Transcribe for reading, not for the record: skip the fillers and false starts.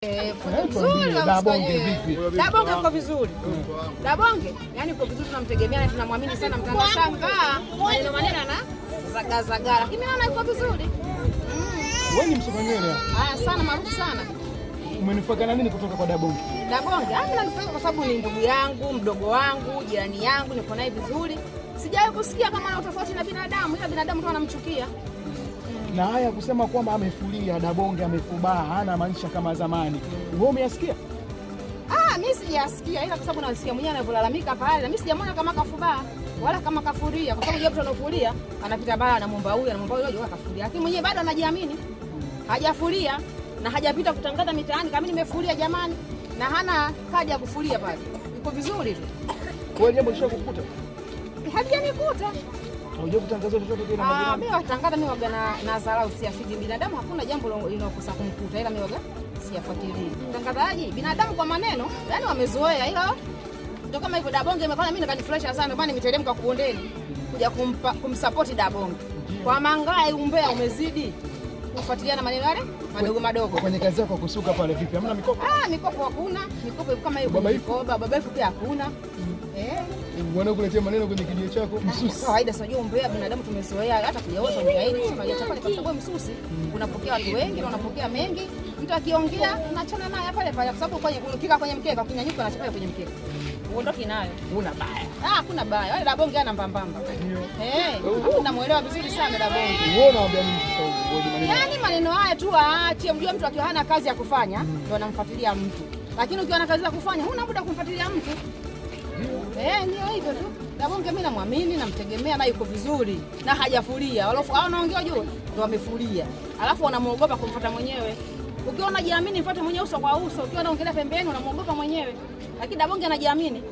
Vizuri. Dabonge vipi? Dabonge uko vizuri. Dabonge yani uko vizuri, tunamtegemea na tunamwamini sana. Mtanashangaa maneno maneno na zaga zaga, lakini naona yuko vizuri. Wewe ni msuka nywele. Haya sana, maarufu sana. Umenufaika na nini kutoka kwa Dabonge? Dabonge mimi nanufaika kwa sababu ni ndugu yangu, mdogo wangu, jirani yangu, niko naye vizuri. Sijawahi kusikia kama ana tofauti na binadamu, ila binadamu tu anamchukia. Na haya kusema kwamba amefulia Dabonge, amefubaa, hana maisha kama zamani, wewe umeyasikia? Ah, mimi sijasikia, ila kwa sababu nasikia mwenyewe anavyolalamika pale, na mimi sijamwona kama kafubaa wala kama kafuria, kwa sababu mtu anafuria anapita baya, anamwomba huyu, anamwomba huyu, kafuria, lakini mwenyewe bado anajiamini, hajafuria na hajapita kutangaza mitaani kama nimefuria jamani, na hana kadi ya kufuria pale, yuko vizuri tu. Wewe jambo lishakukuta? Halijanikuta. Unajua kutangaza chochote kile na Ah, majirani? mimi watangaza, mimi waga na dharau, siafiki binadamu, hakuna jambo linalokosa kumkuta, ila mimi waga siyafuatilii. Mtangazaji binadamu kwa maneno, yani wamezoea, ila ndio kama hivyo. Dabonge imefanya mimi nikanifurahisha sana, maana nimeteremka kubondeni kuja kumsupport Dabonge. Kwa mangai umbea umezidi kufuatilia na maneno yale madogo madogo. Kwenye kazi yako kusuka pale vipi? Hamna mikopo? Ah, mikopo hakuna, mikopo kama hiyo Babaifu? mikoba, babaifu pia hakuna. Eh. Wanakuletea maneno kwenye kijio chako msusi. Kawaida, sio umbea, binadamu tumezoea, hata kujaoza ushahidi tunajiacha pale, kwa sababu msusi unapokea watu wengi na unapokea mengi. Mtu akiongea unachana naye pale pale, kwa sababu kwenye ukika kwenye mkeka ukinyanyuka unachana pale kwenye mkeka, uondoki nayo. Una baya. Ah, hakuna baya. Wale Dabonge ana mbambamba. Ndio. Eh, namuelewa vizuri sana Dabonge. Wewe unawaambia nini sasa hivi? Wewe maneno. Yaani maneno haya tu aache. Mjue mtu akiwa hana kazi ya kufanya ndio anamfuatilia mtu, lakini ukiwa na kazi ya kufanya huna muda kumfuatilia mtu. Eh, ndio hivyo tu. Dabonge mimi namwamini, namtegemea na yuko vizuri na hajafulia. Walofu hao wanaongea juu ndio wamefulia. Alafu wanamuogopa kumfuata mwenyewe. Ukiwa unajiamini mfuate mwenyewe uso kwa uso, ukiwa unaongelea pembeni unamuogopa mwenyewe. Lakini Dabonge anajiamini.